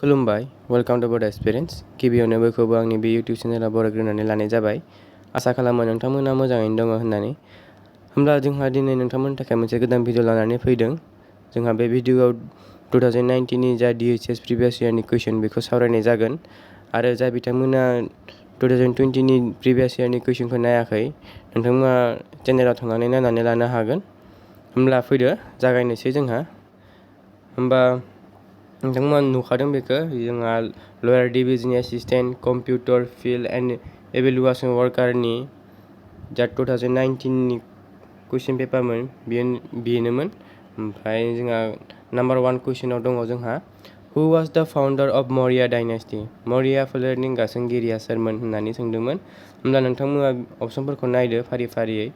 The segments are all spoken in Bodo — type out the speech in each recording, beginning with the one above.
खुलुमबाय वेलकाम टू बड एक्सपीरियंस गिबियावनो बयखौबो आंनि बे इउटिउब चेनेलाव बरायग्रोनानै लानाय जाबाय आसा खालामो नोंथांमोना मोजाङैनो दङ होननानै होमब्ला जोंहा दिनै नोंथांमोननि थाखाय मोनसे गोदान भिडिअ लानानै फैदों जोंहा बे भिडिअआव 2019 नि जा DHS प्रिभियास इयारनि कुइसन बेखौ सावरायनाय जागोन आरो जाय बिथांमोना 2020 नि प्रिभियास इयारनि कुइसनखौ नायाखै नोंथांमोना चेनेलाव थांनानै नायनानै लानो हागोन होमब्ला फैदो जागायनोसै जोंहा होमबा नोंथांमोना नुखादों बेखौ जोंहा lower division assistant computer field and evaluation वर्कारनि जा 2019 नि कुइसन पेपारमोन बेनोमोन ओमफ्राय जोंहा नाम्बार 1 कुइसनाव दङ जोंहा हु वाज द फाउन्डार अफ मौर्य डायनेस्टि मौर्य फोलेरनि गायसनगिरिया सोरमोन होननानै सोंदोंमोन होमब्ला नोंथांमोना अपसनफोरखौ नायदो फारि फारियै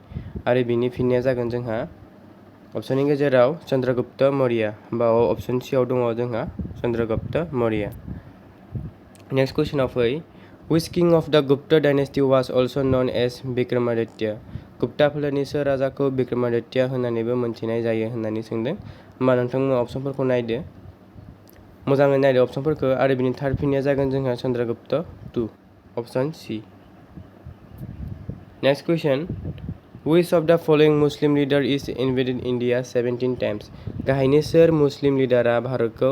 आरो बिनि फिननाया जागोन जोंहा अपसननि गेजेराव चंद्रगुप्त मौर्य होमबा अपसन सियाव दङ जोंहा चंद्रगुप्त मौर्य नेक्स्ट कुइसनाव फै which king of the Gupta dynasty was also known as Vikramaditya Gupta फोलेरनि सोर राजाखौ विक्रमादित्य होननानैबो मोनथिनाय जायो होननानै सोंदों होमबा नोंथांमोना अपसनफोरखौ नायदो मोजाङै नायदो अपसनफोरखौ आरो बिनि थार्ड फिननाया जागोन जोंहा Chandragupta 2 option C next question which of the following Muslim leader is invaded India 17 times गाहायनि सोर मुस्लिम लिडारा भारतखौ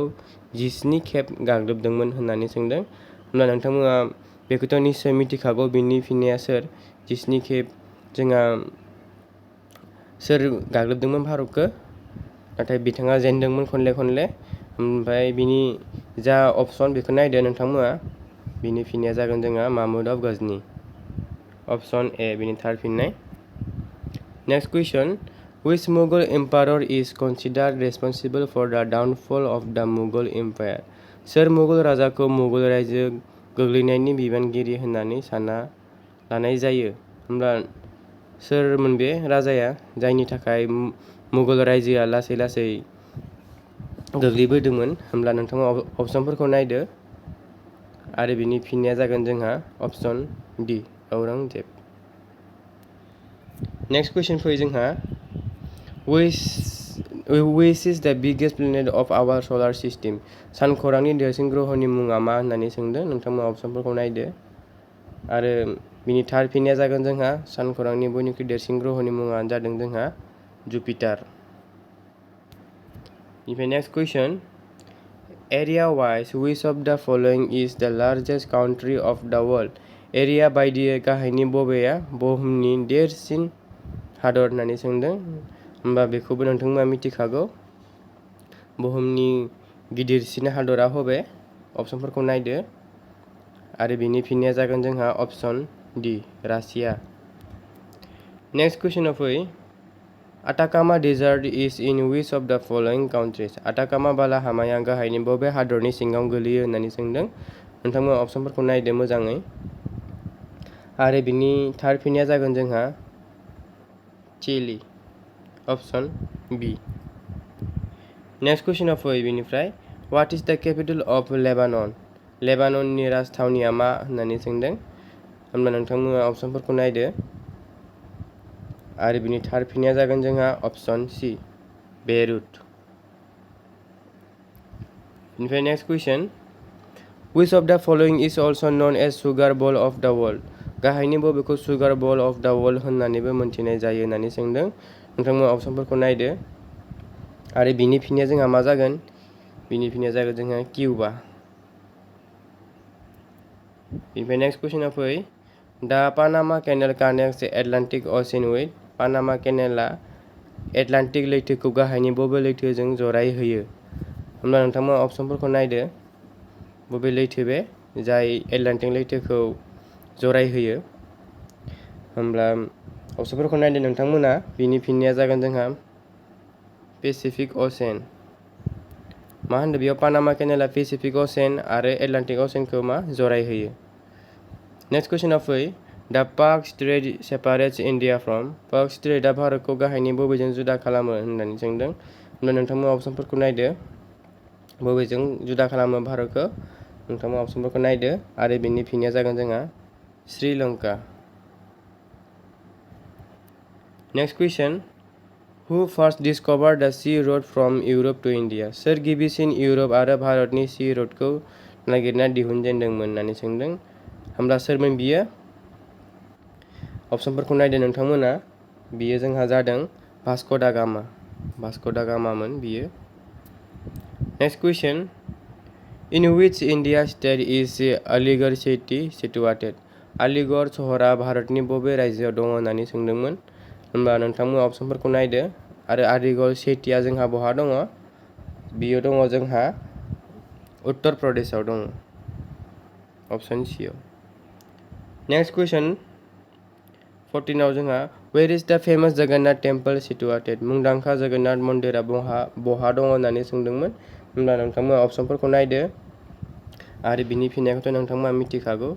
17 खेब गाग्लोबदोंमोन होननानै सोंदों होमब्ला नोंथांमोना बेखौथ' निश्चय मिथिखागौ बिनि फिननाया सोर 17 खेब जोंहा सोर गाग्लोबदोंमोन भारतखौ नाथाय बिथाङा जेनदोंमोन खनले ओमफ्राय बिनि जा अपसन बेखौ नायदो नोंथांमोना बिनि फिननाया जागोन जोंहा Mahmud of Ghazni option A बिनि थार्ड फिननाय next question which Mughal emperor is considered responsible for the downfall of the Mughal Empire सोर मुगल राजाखौ मुगल रायजो गोग्लैनायनि बिबानगिरि होननानै सानना लानाय जायो होमब्ला सोरमोन बे राजाया जायनि थाखाय मुगल रायजोआ लासै गोग्लैबोदोंमोन होमब्ला नोंथाङा अपसनफोरखौ नायदो आरो बिनि फिननाया जागोन जोंहा अपसन डी औरंगजेब नेक्स्ट कुइसन फै जोंहा which is the biggest planet of our solar system सानखरांनि देरसिन ग्रहनि मुङा मा होननानै सोंदों नोंथांमोना अपसनफोरखौ नायदो आरो बिनि थार्ड फिननाया जागोन जोंहा सानखरांनि बयनिख्रुइ देरसिन ग्रहनि मुङानो जादों जोंहा जुपिटार इनिफ्राय next question area wise which of the following is the largest country of the world area बायदियै गाहायनि बबेया बुहुमनि देरसिन हादर होननानै सोंदों होमबा बेखौबो नोंथांमोना मिथिखागौ बुहुमनि गिदिरसिन हादरा बबे अपसनफोरखौ नायदो आरो बिनि फिननाया जागोन जोंहा अपसन डी रासिया नेक्स्ट कुइसनाव फै Atacama desert is in which of the following countries Atacama बालाहामाया गाहायनि बबे हादरनि सिङाव गोलैयो होननानै सोंदों नोंथांमोना अपसनफोरखौ नायदो मोजाङै आरो बिनि थार्ड फिननाया जागोन जोंहा चिली अपसन बी नेक्स्ट कुइसनाव फै बिनिफ्राय व्हाट इज द कैपिटल अफ लेबानननि राजथावनिया मा होननानै सोंदों होमब्ला नोंथांमोना अपसनफोरखौ नायदो आरो बिनि थार्ड फिननाया जागोन जोंहा अपसन सी बेरुट इनिफ्राय next question which of the following is also known as sugar bowl of the world गाहायनि बबेखौ sugar bowl of the world होननानैबो मोनथिनाय जायो होननानै सोंदों नोंथांमोना अपसनफोरखौ नायदो आरो बिनि फिननाया जोंहा मा जागोन बिनि फिननाया जागोन जोंहा किउबा इनिफ्राय नेक्स्ट कुइसनाव फै दा Panama canal connects Atlantic ocean with Panama केनेलआ एटलान्टिक लैथोखौ गाहायनि बबे लैथोजों जरायहोयो होमब्ला नोंथांमोना अपसनफोरखौ नायदो बबे लैथो बे जाय एटलान्टिक लैथोखौ जरायहोयो होमब्ला अपसनफोरखौ नायदो नोंथांमोना बिनि फिननाया जागोन जोंहा पेसिफिक अशियान मा होनदों बेयाव पानामा केनेलआ पेसिफिक अशियान आरो एटलान्टिक अशियानखौ मा जरायहोयो नेक्स्ट कुइसनाव फै दा पाक स्ट्रेट सेपारेट्स इन्डिया फ्रम पाक स्ट्रेटआ भारतखौ गाहायनि बबेजों जुदा खालामो होननानै सोंदों होमब्ला नोंथांमोना अपसनफोरखौ नायदो बबेजों जुदा खालामो भारतखौ नोंथांमोना अपसनफोरखौ नायदो आरो बिनि फिननाया जागोन जोंहा Sri Lanka next question Who first discovered the sea road from Europe to India? सोर गिबिसिन इउरप आरो भारतनि सी रडखौ नागिरना दिहुनजेनदोंमोन होननानै सोंदों। होमब्ला सोरमोन बियो? अप्शनफोरखौ नायदो नोंथांमोना। बियो जोंहा जादों भास्को दा गामा। भास्को दा गामामोन बियो। Next question. In which India state is Aligarh city situated? Aligarh सहरा भारतनि बबे रायजोआव दङ होननानै सोंदोंमोन। होमबा नोंथांमोना अप्शनफोरखौ नायदो। आरो आलिगड़ सिटिया जोंहा बहा दङ? बियो दङ जोंहा उत्तर प्रदेशआव दङ। अप्शन सिआव। नेक्स्ट कुइसन 14 आव जोंहा Where is the famous Jagannath temple situated? मुंदांखा जगन्नाथ मन्दिरा बहा दङ होननानै सोंदोंमोन। होमब्ला नोंथांमोना अप्शनफोरखौ नायदो। आरो बिनि फिननायखौथ' नोंथांमोना मिथिखागौ।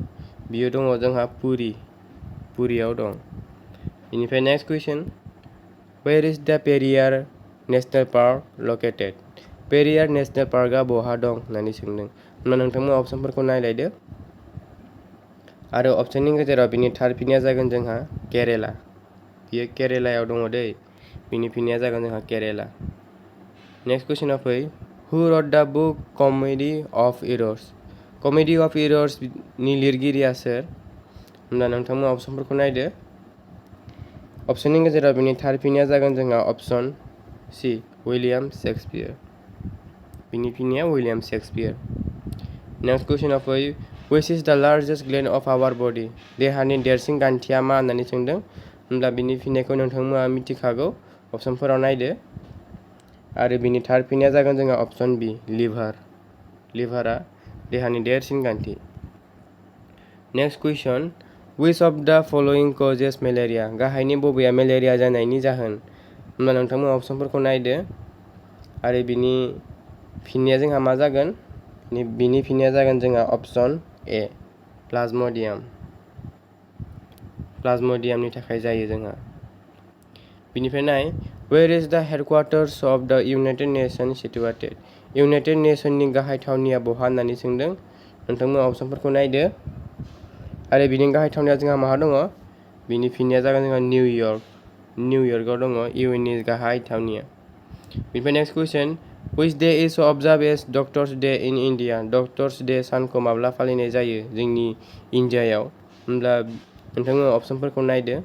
बियो दङ जोंहा पुरियाव दं। बेनिफ्राय next question. Where is the Periyar National Park located? Periyar national पार्कआ बहा दं होननानै सोंदों। होमब्ला नोंथांमोना अप्शनफोरखौ नायलायदो। आरो अप्शननि गेजेराव बिनि थार फिननाया जागोन जोंहा केरेला। बियो केरेलायाव दङ दै। बिनि फिननाया जागोन जोंहा केरेला। नेक्स्ट कुइसनाव फै। Who wrote the book Comedy of Errors? Comedy of Errors नि लिरगिरिया सोर? होमब्ला नोंथांमोना अप्शनफोरखौ नायदो। अप्शननि गेजेराव बिनि थार फिननाया जागोन जोंहा अप्शन सि विलियम शेक्सपियार। बिनि फिननाया विलियम शेक्सपियार। नेक्स्ट कुइसनाव फै। Which is the largest gland of our body? देहानि देरसिन गान्थिया मा होननानै सोंदों। होमब्ला बिनि फिननायखौ नोंथांमोना मिथिखागौ। अप्शनफोराव नायदो। आरो बिनि थार फिननाया जागोन जोंहा अप्शन बि लिभार। लिभारा देहानि देरसिन गान्थि। Next question. Which of the following causes malaria? गाहायनि बबेया मेलेरिया जानायनि जाहोन? होमब्ला नोंथांमोना अप्शनफोरखौ नायदो। आरो बिनि फिननाया जोंहा मा जागोन? बिनि फिननाया जागोन जोंहा अप्शन ए प्लाज्मडियाम। प्लाज्मडियामनि थाखाय जायो जोंहा। बिनिफ्राय नाय। Where is the headquarters of the United Nations situated? United नेशननि गाहाय थावनिया बहा होननानै सोंदों। नोंथांमोना अप्शनफोरखौ नायदो। आरो बिनि गाहाय थावनिया जोंहा माहा दङ? बिनि फिननाया जागोन जोंहा निउयर्क। निउयर्कआव दङ इउएननि गाहाय थावनिया। बिनिफ्राय next question. Which day is observed as Doctors Day in India? Doctors day सानखौ माब्ला फालिनाय जायो जोंनि इन्डियायाव? होमब्ला नोंथांमोना अप्शनफोरखौ नायदो।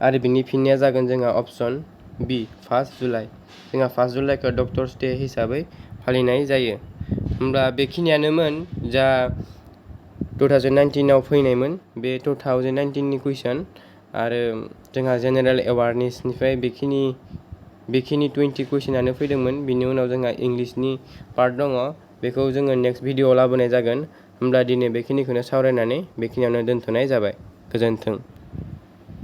आरो बिनि फिननाया जागोन जोंहा अप्शन बि 1 जुलाइ। जोंहा 1 जुलाइखौ डक्टर्स डे हिसाबै फालिनाय जायो। होमब्ला बेखिनियानोमोन जा 2019 आव फैनायमोन बे 2019 नि कुइसन। आरो जोंहा जेनेरेल एवारनेसनिफ्राय बेखिनि 20 कुइसनानो फैदोंमोन। बिनि उनाव जोंहा इंलिशनि पार्ट दङ। बेखौ जोङो नेक्स्ट भिडिअ'आव लाबोनाय जागोन। होमब्ला दिनै बेखिनिखौनो सावरायनानै बेखिनियावनो दोनथ'नाय जाबाय। गोजोन्थों।